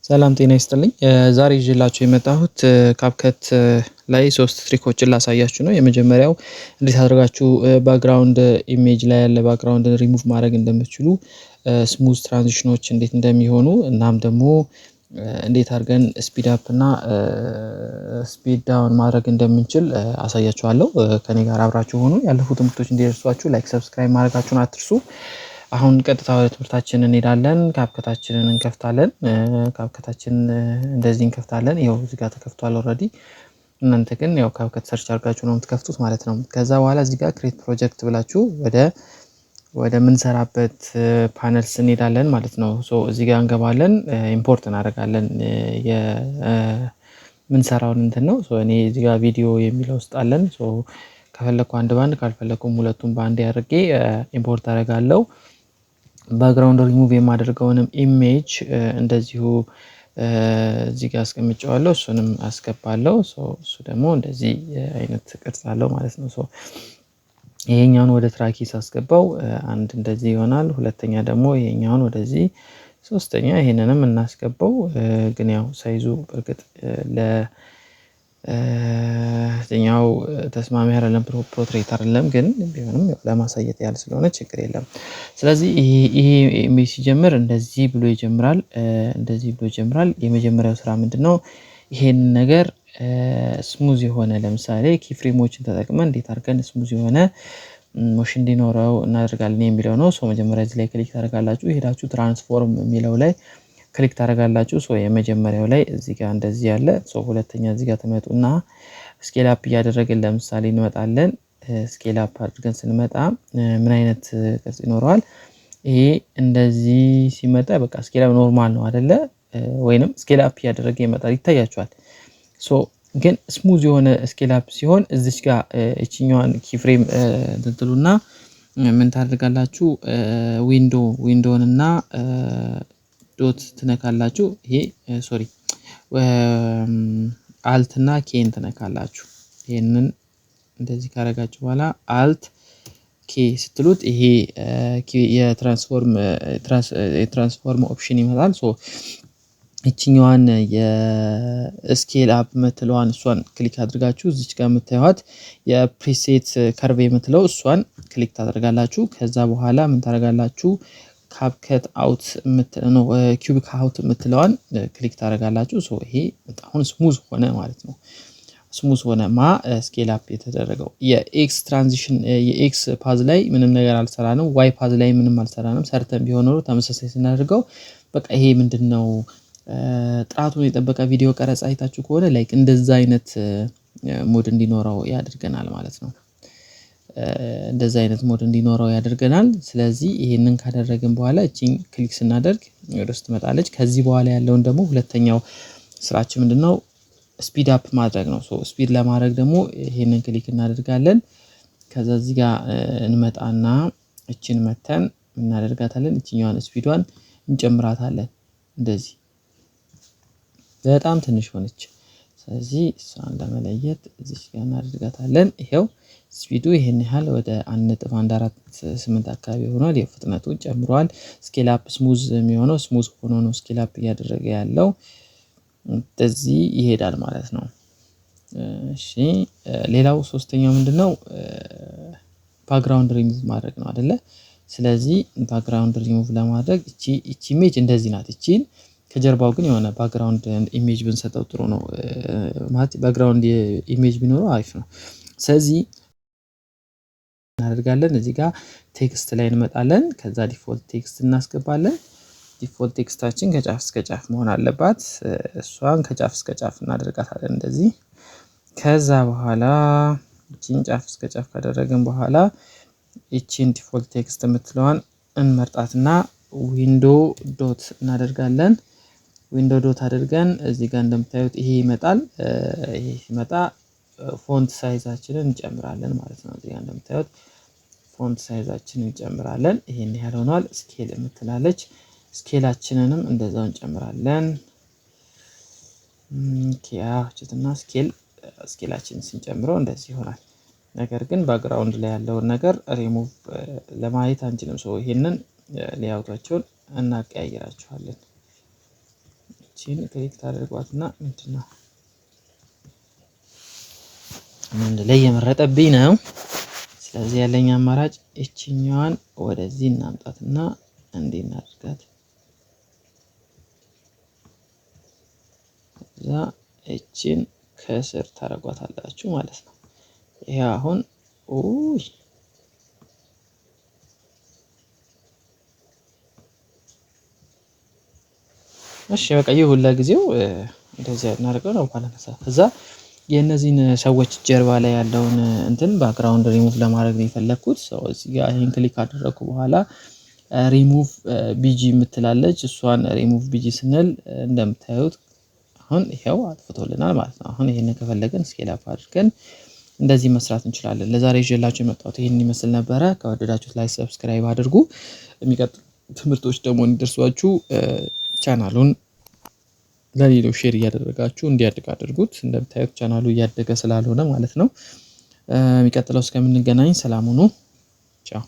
ሰላም ጤና ይስጥልኝ። ዛሬ ይዤላችሁ የመጣሁት CapCut ላይ ሶስት trick ኦችን ላሳያችሁ ነው። የመጀመሪያው እንዴት አድርጋችሁ ባክግራውንድ ኢሜጅ ላይ ያለ ባክግራውንድን ሪሙቭ ማድረግ እንደምትችሉ፣ smooth transition ኦች እንዴት እንደሚሆኑ፣ እናም ደግሞ እንዴት አድርገን speed up እና speed down ማድረግ እንደምንችል አሳያችኋለሁ። ከኔ ጋር አብራችሁ ሆኑ። ያለፉ ትምህርቶች እንዲደርሷችሁ like፣ subscribe ማድረጋችሁን አትርሱ። አሁን ቀጥታ ወደ ትምህርታችን እንሄዳለን። CapCut ኣችንን እንከፍታለን። CapCut ኣችንን እንደዚህ እንከፍታለን። ይኸው እዚህ ጋር ተከፍቷል already። እናንተ ግን ያው CapCut search አድርጋችሁ ነው የምትከፍቱት ማለት ነው። ከዛ በኋላ እዚህ ጋር create project ብላችሁ ወደ ምንሰራበት panels እንሄዳለን ማለት ነው። So እዚህ ጋር እንገባለን፣ import እናደርጋለን የምንሰራውን እንትን ነው። So እኔ እዚህ ጋር ቪዲዮ የሚለው ውስጥ አለን። So ከፈለኩ አንድ ባንድ፣ ካልፈለኩም ሁለቱም በአንድ አድርጌ import አደርጋለሁ። ባክግራውንድ ሪሙቭ የማደርገውንም image እንደዚሁ እዚህ ጋር አስቀምጨዋለሁ። እሱንም አስገባለሁ። እሱ ደግሞ እንደዚህ አይነት ቅርጽ አለው ማለት ነው። So ይሄኛውን ወደ track ኤ ሳስገባው አንድ እንደዚህ ይሆናል። ሁለተኛ ደግሞ ይሄኛውን ወደዚህ፣ ሶስተኛ ይሄንንም እናስገባው። ግን ያው size ኡ በእርግጥ ለኛው ተስማሚ አይደለም፣ portrait አይደለም። ግን ቢሆንም ለማሳየት ያህል ስለሆነ ችግር የለም። ስለዚህ ይሄ image ሲጀምር እንደዚህ ብሎ ይጀምራል። እንደዚህ ብሎ ይጀምራል። የመጀመሪያው ስራ ምንድነው? ይሄንን ነገር smooth የሆነ፣ ለምሳሌ key frame ኦችን ተጠቅመን እንዴት አድርገን smooth የሆነ motion እንዲኖረው እናደርጋለን የሚለው ነው። So መጀመሪያ እዚህ ላይ click ታደርጋላችሁ። ሄዳችሁ transform የሚለው ላይ click ታደርጋላችሁ። So የመጀመሪያው ላይ እዚህ ጋር እንደዚህ ያለ፣ so ሁለተኛ እዚህ ጋር ትመጡና scale up እያደረግን ለምሳሌ እንመጣለን። Scale up አድርገን ስንመጣ ምን አይነት ቅርጽ ይኖረዋል? ይሄ እንደዚህ ሲመጣ በቃ scale up normal ነው አይደለ? ወይንም scale up እያደረገ ይመጣል፣ ይታያችኋል። So ግን smooth የሆነ scale up ሲሆን እዚች ጋር እችኛዋን key frame እንትን ትሉና ምን ታደርጋላችሁ? Window ን እና dot ትነካላችሁ። ይሄ sorry፣ Alt እና K ን ትነካላችሁ። ይሄንን እንደዚህ ካደረጋችሁ በኋላ Alt K ስትሉት ይሄ የ transform option ይመጣል። So ይችኛዋን የ scale up የምትለዋን እሷን click አድርጋችሁ እዚች ጋር የምታዩት የ preset curve የምትለው እሷን click ታደርጋላችሁ። ከዛ በኋላ ምን ታደርጋላችሁ? CapCut out ነው፣ quick out የምትለዋን click ታደርጋላችሁ። So ይሄ አሁን smooth ሆነ ማለት ነው። Smooth ሆነ ማ scale up የተደረገው የ X transition፣ የ X path ላይ ምንም ነገር አልሰራንም። Y path ላይ ምንም አልሰራንም። ሰርተን ቢሆን ኖሮ ተመሳሳይ ስናደርገው በቃ ይሄ ምንድን ነው፣ ጥራቱን የጠበቀ ቪዲዮ ቀረጻ አይታችሁ ከሆነ like እንደዛ አይነት mode እንዲኖረው ያደርገናል ማለት ነው። እንደዛ አይነት mode እንዲኖረው ያደርገናል። ስለዚህ ይሄንን ካደረግን በኋላ እቺን click ስናደርግ ወደ ውስጥ ትመጣለች። ከዚህ በኋላ ያለውን ደግሞ ሁለተኛው ስራችን ምንድነው? Speed up ማድረግ ነው። So speed ለማድረግ ደግሞ ይሄንን click እናደርጋለን። ከዛ እዚህ ጋር እንመጣና እቺን መተን እናደርጋታለን። እቺኛዋን speed ዷን እንጨምራታለን። እንደዚህ በጣም ትንሽ ሆነች። ስለዚህ እሷን ለመለየት እዚች ጋር እናደርጋታለን። ይሄው speed ኡ ይሄን ያህል ወደ 1.148 አካባቢ ሆኗል። የፍጥነቱ ጨምሯል። Scale up smooth የሚሆነው smooth ሆኖ ነው scale up እያደረገ ያለው፣ እንደዚህ ይሄዳል ማለት ነው። እሺ፣ ሌላው ሶስተኛው ምንድነው? ባክግራውንድ ሪሙቭ ማድረግ ነው አይደለ? ስለዚህ ባክግራውንድ ሪሙቭ ለማድረግ እቺ image እንደዚህ ናት። እቺን ከጀርባው ግን የሆነ background image ብንሰጠው ጥሩ ነው። ማለት background image ቢኖረው አሪፍ ነው። ስለዚህ እናደርጋለን፣ እዚህ ጋር text ላይ እንመጣለን። ከዛ default text እናስገባለን። Default text ኣችን ከጫፍ እስከ ጫፍ መሆን አለባት። እሷን ከጫፍ እስከ ጫፍ እናደርጋታለን እንደዚህ። ከዛ በኋላ እቺን ጫፍ እስከ ጫፍ ካደረግን በኋላ ይቺን default text የምትለዋን እንመርጣትና window dot እናደርጋለን። Window dot አድርገን እዚህ ጋር እንደምታዩት ይሄ ይመጣል። ይሄ ሲመጣ font size ኣችንን እንጨምራለን ማለት ነው። እዚህ ጋር እንደምታዩት font size ኣችንን እንጨምራለን። ይሄን ያህል ሆኗል። Scale የምትላለች፣ scale ኣችንንም እንደዛው እንጨምራለን። እና scale ኣችንን ስንጨምረው እንደዚህ ይሆናል። ነገር ግን background ላይ ያለውን ነገር ሪሙቭ ለማየት አንችልም። So ይሄንን layout ኣቸውን እናቀያይራቸዋለን። እቺ እቺን click ታደርጓትና ምንድነው ምን ላይ የመረጠብኝ ነው። ስለዚህ ያለኝ አማራጭ እቺኛዋን ወደዚህ እናምጣትና እንዲህ እናድርጋት። ከዛ እቺን ከስር ታደርጓታላችሁ ማለት ነው። ይሄ አሁን ኡይ እሺ በቃ ይሁን ለጊዜው እንደዚህ እናደርገው ነው። እንኳን አነሳ ከዛ የእነዚህን ሰዎች ጀርባ ላይ ያለውን እንትን ባክግራውንድ ሪሙቭ ለማድረግ ነው የፈለኩት። so እዚህ ጋር ይሄን click ካደረኩ በኋላ ሪሙቭ ቢጂ የምትላለች እሷን ሪሙቭ ቢጂ ስንል እንደምታዩት አሁን ይሄው አጥፍቶልናል ማለት ነው። አሁን ይሄንን ከፈለግን scale up አድርገን እንደዚህ መስራት እንችላለን። ለዛሬ ይዤላችሁ የመጣሁት ይሄንን ይመስል ነበረ። ከወደዳችሁት like፣ subscribe አድርጉ። የሚቀጥሉ ትምህርቶች ደግሞ እንዲደርሷችሁ ቻናሉን ለሌሎች share እያደረጋችሁ እንዲያድግ አድርጉት። እንደምታዩት ቻናሉ እያደገ ስላልሆነ ማለት ነው። የሚቀጥለው እስከምንገናኝ ሰላም ሁኑ። ቻው።